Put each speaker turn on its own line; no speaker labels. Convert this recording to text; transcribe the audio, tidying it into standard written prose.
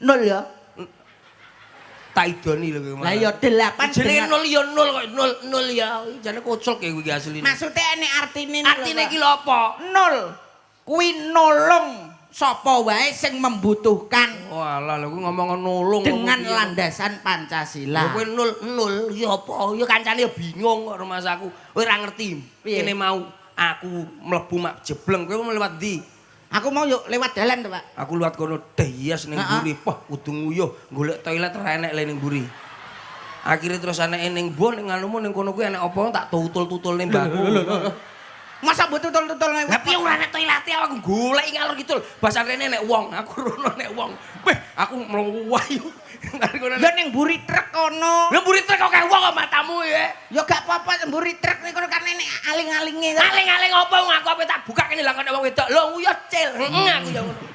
Nol ya.
Tak idoni lho kowe.
Lah ya 8
Jenenge nol ya nol kok nol nol ya. Jane kocok ya kuwi asline.
Maksudnya enek artine lho,
Artine
Pak.
iki lho apa?
Nol. Kuwi nolong sapa wae sing membutuhkan
Walah lho kuwi ngomong nolong
dengan landasan Pancasila.
Lho kowe nol nol ya apa? Ya kancane ya bingung kok rumasaku. Kowe ora ngerti.
Piye?
Kene mau aku mlebu mak jebleng kowe mau lewat ndi?
Aku mau yuk lewat dalan to, Pak.
Aku lewat kono deh yes ning mburi. Wah, kudu nguyuh golek toilet ora enek le ning mburi. Akhirnya terus aneke ning mbon ning anumu ning kono kuwi enek apa tak tutul-tutul ning mbakku.
Masa mbok tutul-tutul?
Lah piye ora enek toilete, aku golek ngalor kidul. Basan rene enek wong, aku rono enek wong. Weh, aku mlayu.
Ya ning mburi truk kono.
Lah mburi truk kok wong kok matamu ya.
Ya gak apa-apa, mburi truk niku kan enek aling-alinge.
Aling-aling apa, wong aku ape tak buka kene lah kok wong wedok. Lho nguyuh cil. Heeh, aku ya ngono.